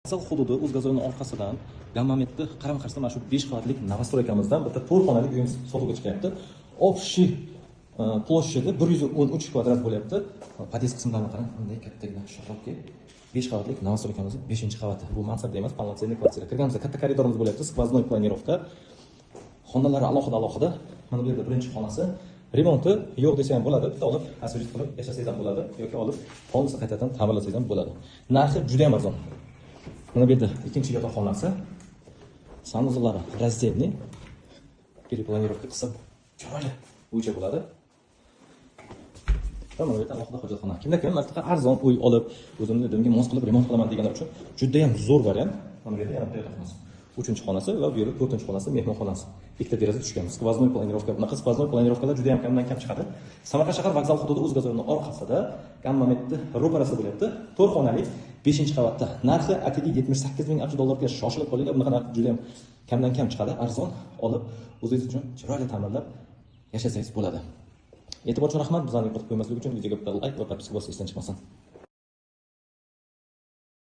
Vokzal hududi, O'zgazoyni orqasidan, Gammametni qarama qarshisida mana shu 5 qavatlik новостройка mizdan bitta 4 xonali uyimiz sotuvga chiqyapti. Общий площади 113 kvadrat bo'lyapti. Podъезд qismlarini qarang, bunday kattagina широкий 5 qavatlik новостройка mizni 5-qavati. Bu mansarda emas, полноценный kvartira. Kirganimizda katta koridorimiz bo'lyapti, сквозной планировка. Xonalari alohida alohida. Mana bu yerda birinchi xonasi. Remonti yo'q desa ham bo'ladi. Bitta olib, освежить qilib yashasangiz ham bo'ladi yoki olib полностью qaytadan ta'mirlasangiz ham bo'ladi. Narxi juda ham arzon. Mana bu yerda ikkinchi yotoqxonasi. Санузел lari раздельный. Перепланировка qilsa, chiroyli uycha bo'ladi. Va mana bu yerda alohida hojatxona. Kimda kim mana arzon uy olib, o'zimni dimga mos qilib remont qilaman deganlar uchun juda ham zo'r variant. Mana bu yerda yana bitta yotoqxonasi. Uchinchi xonasi va bu yerda to'rtinchi xonasi, mehmonxonasi. Ikkita deraza tushgan. Сквозной планировка. Bunaqa сквозной планировка lar juda ham kamdan kam chiqadi. Samarqand shahar vokzal hududi, O'zgazoyni orqasida, Gammametni ro'parasida bo'lyapti. 4 xonali, 5-qavatda. Narxi atigi 78 ming AQSh dollariga. Shoshilib qolinglar. Bunaqa narx juda ham kamdan kam chiqadi. Arzon olib, o'zingiz uchun chiroyli ta'mirlab yashasangiz bo'ladi. E'tibor uchun rahmat. Bizlarni yo'qotib qo'ymaslik uchun videoga bitta layk va подписка bosish esdan chiqmasin.